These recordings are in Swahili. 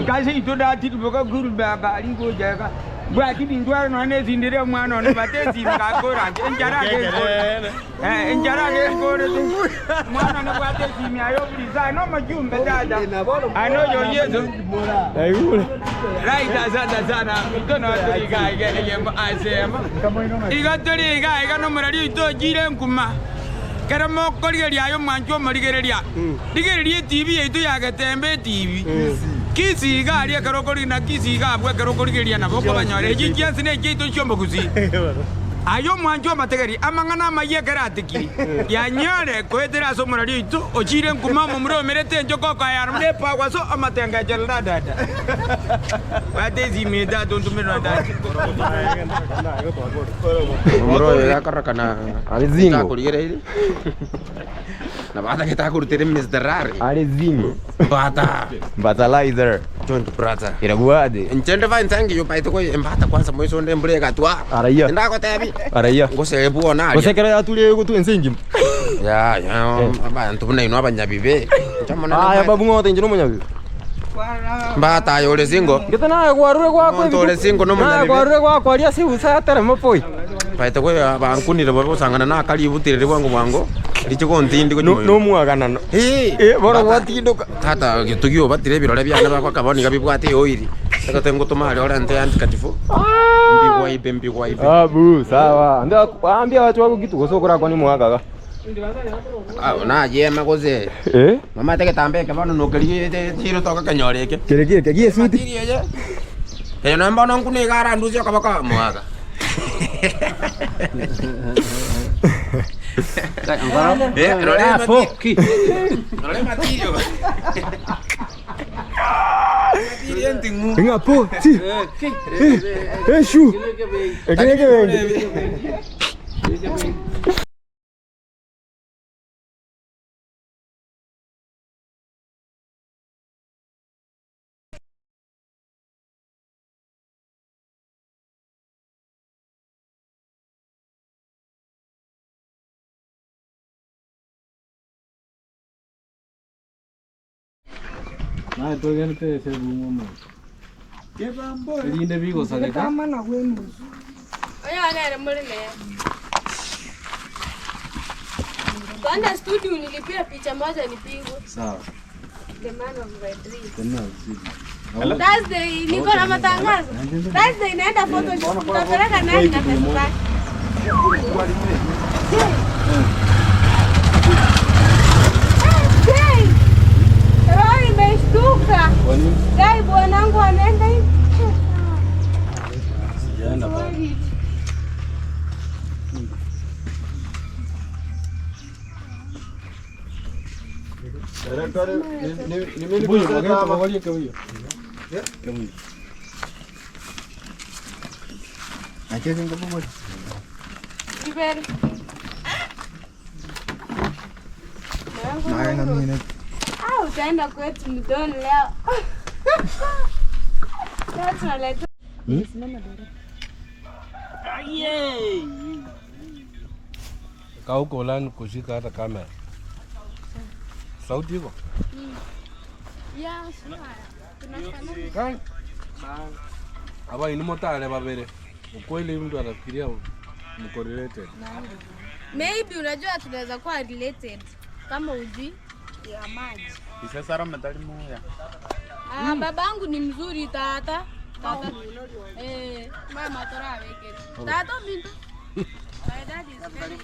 Kasi itodatiriboka kurubaka bwatibindwara none zindire mwana one batezimikakora enjara mwana one bwatezimi ayobuliza no majumbe dada anoyo yezo right asante sana mitono tuliga ige asema iga tuliga iga no murari itojire nkuma kera mokorigeria ayo mwancho omorigereria rigereria TV yaitu yagetembe TV kisi igari ekero okorigina kisi iga abwo ekero okorigereria nabo okobanyora echi chiansi na echiaito chiombogusi ayo mwancho omategeri amang'ana amaiya ekero atekiri yanyore koetera ase omorari oito ochire nkuma omomura omerete enchoka okoyana muna epagwa so amatenga echero dadada bate esimi tata ontumire dada Omoro yakorekana Ari zingo. Takurigera na bata getakurutere Mr. Rari. Ari zingo. Bata. Batalizer. Don't brother. Iraguade. Nchende vain tangi yo paito koi embata kwanza mwiso nde mbure gatwa. Araiya. Ndagotebi. Araiya. Ngose ebuona aria. Gose kera yaturie gutu ensingi. Ya ya abantu buna ino abanyabibe. Chamona. Aya babu ngote inje no munyabibe. Mbata yore zingo. Ngete naye gwarure gwakwa. Muntu ore singo no munyabibe. Naye gwarure gwakwa aria si usatara mapoi. Paito koi bankunire bosangana na akali butirire bwango bwango. Richo ntindi ko No mwagana no. Eh, boro gwatinduka. Tata gitugio batire birore byana bakwa kaboni gabibwate oiri. Saka tengo tomari ora nte antikatifu. Mbigwa ibe mbigwa ibe. Ah bu sawa. Ndio ambia watu wako kitu gosokora kwani mwagaga. Ah na yema goze. Eh? Mama teke tambe ke bono nokeri chiro toka kenyore ke. Kere kere kegie suti. Matiri eje. Eh no mbono nkune gara nduzio kabaka mwaga. Eh, rore mati. Rore matirio. Matirio entingu. Inga po ti. Eh shu. Ekene ke bengi. Na togenete ese bumo. Erinde bigosareka. Oya nere muri ne. Kwanza studio nilipia picha moja nipigwe. Sawa. The man of my dream. Tena usidi. Thursday niko na matangazo. Thursday naenda photo shoot. Tutapeleka nani na pesa zake? Hey! Roho imeshtuka. Kwa nini? Gai bwanangu anaenda hivi. Sijaenda bado. Buyo, wakati wagorie kebuyo. Kebuyo. Ibere. Ah, utaenda kwetu mdoni leo. Leo tunaleta Kaa huko ulani kushika hata kamera. Sauti iko? Yeah, sure. Kai. Aba ini motare babere. Ukweli mtu anafikiria mko related. Maybe unajua tunaweza kuwa related kama ujui ya maji. Isesara metali moya. Ah, babangu ni mzuri tata. Tata. Eh, mama tora weke. Tata mintu. My dad is very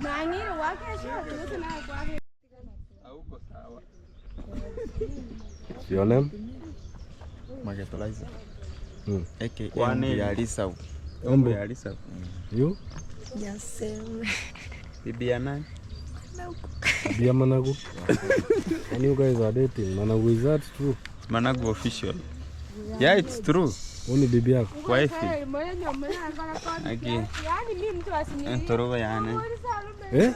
Mangiri wake sio tuweze na kwake. Your name? Marketalizer. AKA Kwane. ya Lisa. Ombo. Ya Lisa. You? Bibi ya nani? Bia Managu. And you guys are dating. Managu, is that true? Managu official. Yeah, it's true. Uni bibi yako. Wifi. Aki. Yaani mimi mtu asinilie. Entoroba yana. Eh?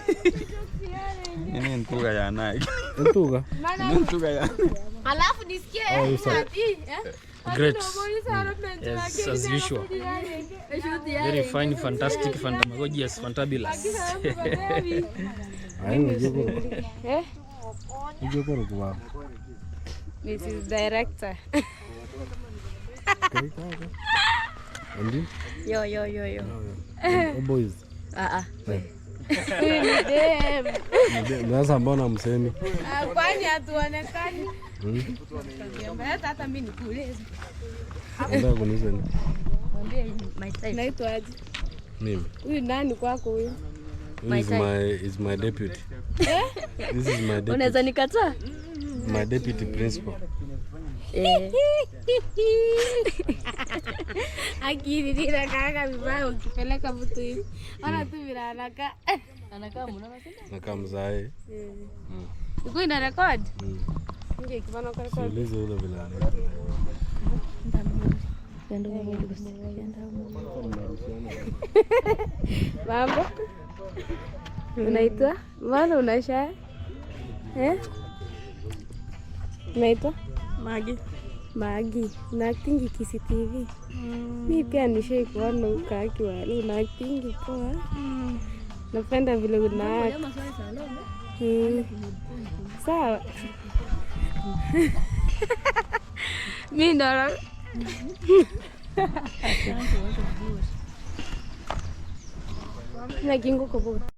Ini entuga yana. Entuga. Maana Entuga yana. alafu nisikie Oh, sorry. ati eh? Great. Yes, as usual. Very fine, fantastic, fantamagogious, fantabulous. Eh? Mrs. Director. Yo, yo, yo, yo. Boys. Ah, ah. Huyu ni dem. Sasa mbona msemi? Ah, kwani hatuonekani? Hata mimi nikuulize. Nataka kuniuliza nini? My type. Naitwa aje? Mimi. Huyu nani kwako huyu? This is my deputy. This is my deputy. Unaweza nikataa? My deputy principal. Eh. Akili inakaanga vibaya ukipeleka mtu hivi. Ona tu vile anakaa. Anakaa mnono sana. Nakaa mzae. Iko ina record? Nje kibana kwa record. Siulize ule vile anaitwa. Mambo. Unaitwa? Mbona unashaa? Eh? Unaitwa? Magi. Magi. Una acting Kisii TV. Mi pia nishai kuona huko akiwa una acting poa. Napenda vile una act. Sawa. Mi ndo na kingo kobo.